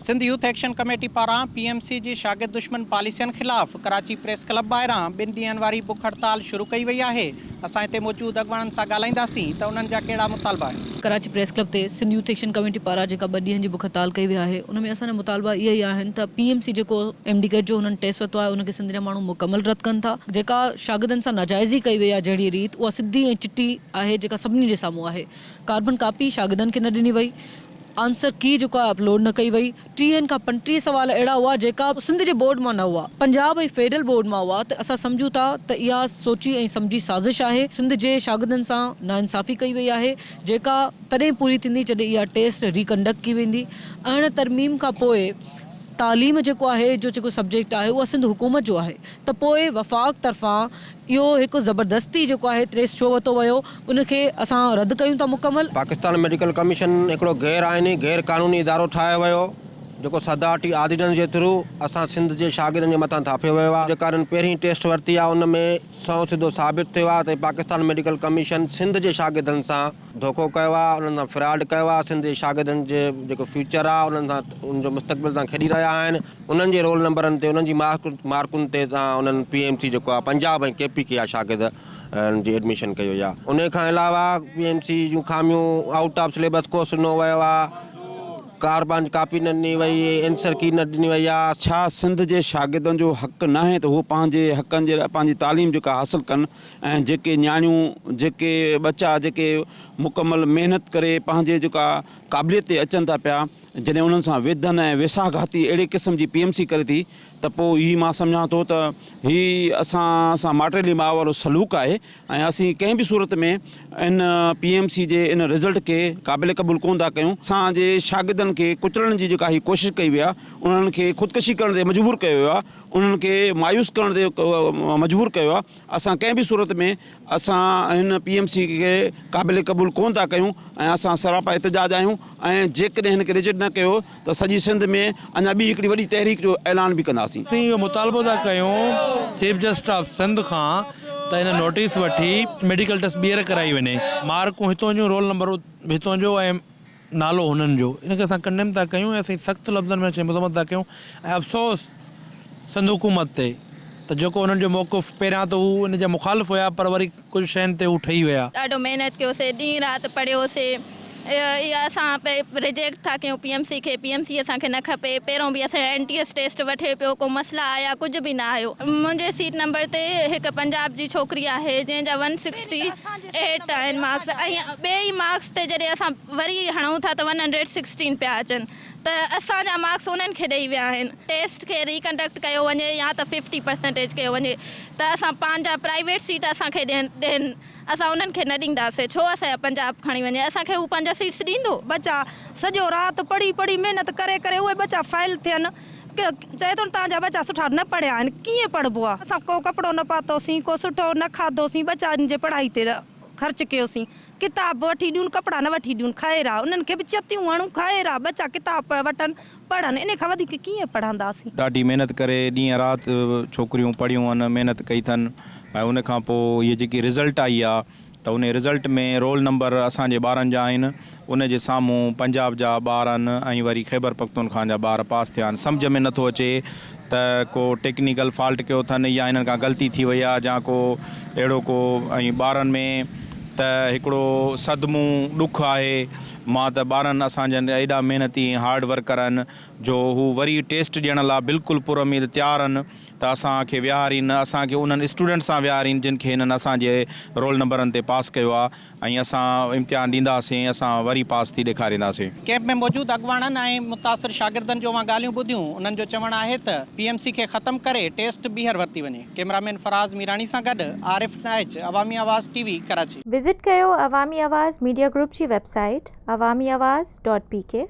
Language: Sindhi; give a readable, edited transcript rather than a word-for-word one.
سنڌ يوٿ ايڪشن ڪميٽي پاران پي ايم سي جي شاگرد دشمن پاليسين خلاف ڪراچي پريس ڪلب ٻاهران ٻن ڏينهن واري بک هڙتال شروع ڪئي وئي آهي، اسان هتي موجود اڳواڻن سان ڳالهائينداسين ته انهن جا ڪهڙا مطالبا آهن. ڪراچي پريس ڪلب تي سنڌ يوٿ ايڪشن ڪميٽي پاران جيڪا ٻه ڏينهن جي بک هڙتال ڪئي وئي آهي ان ۾ اسان جا مطالبا اهي ئي آهن ته پي ايم سي جيڪو ايم ڊي ڪيٽ جو هنن ٽيسٽ ورتو آهي ان کي سنڌ جا ماڻهو مڪمل رد ڪن ٿا جيڪا شاگردن سان ناجائزي ڪئي وئي آهي جهڙي ريت اها سڌي ۽ چٽي آهي جيڪا سڀني جي سامهون آهي ڪاربن ڪاپي شاگردن کي نه ڏني وئي آنسر ڪي جيڪو آهي اپلوڊ نه ڪئي وئي، ٽيهن کان 35 سوال اهڙا هئا جيڪا سنڌ جي بورڊ مان نه هئا، پنجاب ۽ فيڊرل بورڊ مان هئا ته اسان سمجهون ٿا ته اها سوچي ۽ سمجهي سازش آهي، سنڌ جي شاگردن سان ناانصافي ڪئي وئي آهي جيڪا تڏهن پوري ٿيندي جڏهن اها ٽيسٽ ري ڪنڊڪٽ ڪئي ويندي، ارڙهن ترميم کان پوء تعليم جيڪو آهي جو جيڪو سبجيڪٽ آهي اها سنڌ حڪومت جو آهي ته پوء وفاق طرفان اهو هڪ زبردستي جيڪو آهي ٽريس ڇو وتو ويو ان کي اسان رد ڪيون ٿا مڪمل. پاڪستان ميڊيڪل ڪميشن هڪڙو غير آئيني غير قانوني ادارو ٺاهيو ويو جيڪو صدارتي آرڊيننس جي ٿرو اسان سنڌ جي شاگردن جي مٿان ٿاڦيو ويو آهي جيڪا انهن پهرين ٽيسٽ ورتي آهي ان ۾ سنئون سڌو ثابت ٿيو آهي ته پاڪستان ميڊيڪل ڪميشن سنڌ جي شاگردن سان ڌوڪو ڪيو آهي انهن سان فراڊ ڪيو آهي سنڌ جي شاگردن جي جيڪو فيوچر آهي انهن سان ان جو مستقبل سان کيڏي رهيا آهن انهن جي رول نمبرن تي انهن جي مارڪن تي تان انهن پي ايم سي جيڪو آهي پنجاب ۽ ڪي پي ڪي جا شاگرد جي ايڊميشن ڪئي وئي آهي انهي کان علاوه پي ايم سي جون خاميون آئوٽ آف سليبس ڪورس ڏنو ويو آهي ڪاربان ڪاپي نه ڏني وئي اينسر ڪي نه ڏني وئي آهي. ڇا سنڌ جي شاگردن جو حق ناهي ته هو پنهنجي حقن جي لاء پنهنجي تعليم جيڪا حاصل ڪن ۽ جيڪي نياڻيون جيڪي ٻچا جيڪي مڪمل محنت ڪري پنهنجي جيڪا قابليت تي اچن ٿا پيا جڏهن انهن سان ويڌن ۽ ويساهه گهاتي اهڙي قسم جي پي ايم سي ڪري ٿي ته پوء هي مان سمجهان ٿو ته هي اسان سان ماٽيلي ماء وارو سلوڪ آهي ۽ اسين ڪنهن به صورت ۾ ان پي ايم سي جي ان رزلٽ کي قابل قبول ڪونه ٿا ڪيون. اسان جي شاگردن کي ڪچلڻ جي جيڪا هي ڪوشش ڪئي وئي آهي انهن کي خودڪشي ڪرڻ تي مجبور ڪيو ويو آهي انهن کي مايوس ڪرڻ تي مجبور ڪيو آهي اسان ڪنهن به صورت ۾ اسان هن پي ايم سي کي قابل قبول ڪونه ٿا ڪيون ۽ اسان سراپا احتجاج آهيون ۽ جيڪڏهن هن کي ريجيڪٽ نه ڪيو ته سڄي سنڌ ۾ اڃا ٻي هڪڙي وڏي تحريڪ جو اعلان به ڪنداسين. اسين اهو مطالبو ٿا ڪيون چيف جسٽس آف سنڌ کان ته هن نوٽيس وٺي ميڊيڪل ٽيسٽ ٻيهر ڪرائي وڃي. مارڪون هتون جون رول نمبر هتون جو ۽ نالو هنن جو ان کي اسان ڪنڊيم ٿا ڪيون ۽ اسين سخت لفظن ۾ ان مذمت ٿا ڪيون ۽ افسوس سنڌ حڪومت تي ته جيڪو انهن جو موقف پهريان ته هو ان جا مخالف هيا پر وري ڪجهه شين تي هو ٺهي ويا. ڏاڍو محنت ڪيوسي ڏينهن رات پڙهيوسي اها اسان ريجيڪٽ ٿا ڪيون پي ايم سي کي پي ايم سي اسان کي نه کپي پهريون به اسان جا اين ٽي ايس ٽيسٽ وٺي پيو ڪو مسئلا آيا ڪجهه به نه آيو منهنجي سيٽ نمبر تي هڪ پنجاب جي ڇوڪري آهي جنهن جا ون سڪسٽي ايٽ آهن مارڪس ۽ ٻئي مارڪس تي جڏهن اسان وري هڻون ٿا ته ون هنڊريڊ سڪسٽين پيا اچن ته اسان جا مارڪس انهن کي ڏئي ويا آهن. ٽيسٽ کي ري ڪنڊڪٽ ڪيو وڃي يا ته ففٽي پرسنٽيج ڪيو وڃي ته اسان پنهنجا پرائيويٽ سيٽ اسان کي ڏين ڏين اسان انهن کي نه ڏينداسي ڇو اسان جا پنجاب کڻي وڃي اسان کي هو پنهنجا سيٽس ڏيندو. ٻچا سڄو رات پڙهي پڙهي محنت ڪري ڪري اهي ٻچا فيل ٿين چئي ٿو نه توهان جا ٻچا سٺا نه پڙهيا آهن ڪيئن پڙهبو آهي اسان ڪو ڪپڙو نه پاتوسين ڪو سٺو نه کاڌوسين ٻچن جي پڙهائي تي خرچ ڪيوسين ڪتاب به وٺي ڏيون ڪپڙا نه وٺي ڏيون خير آ انهن کي به چتيون هڻون خير آ ٻچا ڪتاب وٺن پڙهن انهي کان وڌيڪ ڪيئن پڙهنداسين. ڏاڍي محنت ڪري ڏينهن رات ڇوڪريون پڙهيون آهن محنت ڪئي اٿن ۽ ان کان پوء هيء جيڪي رزلٽ آئي آ ته انهي رزلٽ ۾ رول نمبر اسان جي ٻارن جا آهن ان جي سامهون پنجاب جا ٻار آهن ۽ وري خيبر پختونخواه جا ٻار پاس ٿيا آهن سمجهه ۾ نٿو اچي ته ڪو ٽيڪنيڪل فالٽ ڪيو اٿن يا هنن کان غلطي ٿي وئي آهي يا ڪو اهڙو ڪو ۽ ٻارن ۾ ته هڪڙو صدمو ڏک آهي مان ته ٻارن اسان جن ايڏا محنتي ۽ هارڊ ورڪر آهن جو هو وري ٽيسٽ ڏيڻ لا بلڪل پر اميد تيار آهن ته اسان کي ويهارين اسان کي انهن اسٽوڊنٽس سان ويهارين جن کي هنن اسان جي رول نمبرن تي پاس ڪيو آهي ۽ اسان امتحان ڏينداسين اسان وري پاس ٿي ڏيکارينداسين. ڪيمپ ۾ موجود اڳواڻن ۽ متاثر شاگردن جو اوهان ڳالهيون ٻڌيون، انهن جو چوڻ آهي ته پي ايم سي کي ختم ڪري ٽيسٽ ٻيهر ورتي وڃي. ڪئميرا مين فراز ميراڻي سان گڏ Arif Naich, Awami Awaz T V, Karachi. Visit ڪيو عوامي آواز ميڊيا گروپ جي web site Awami Awaz dot P K.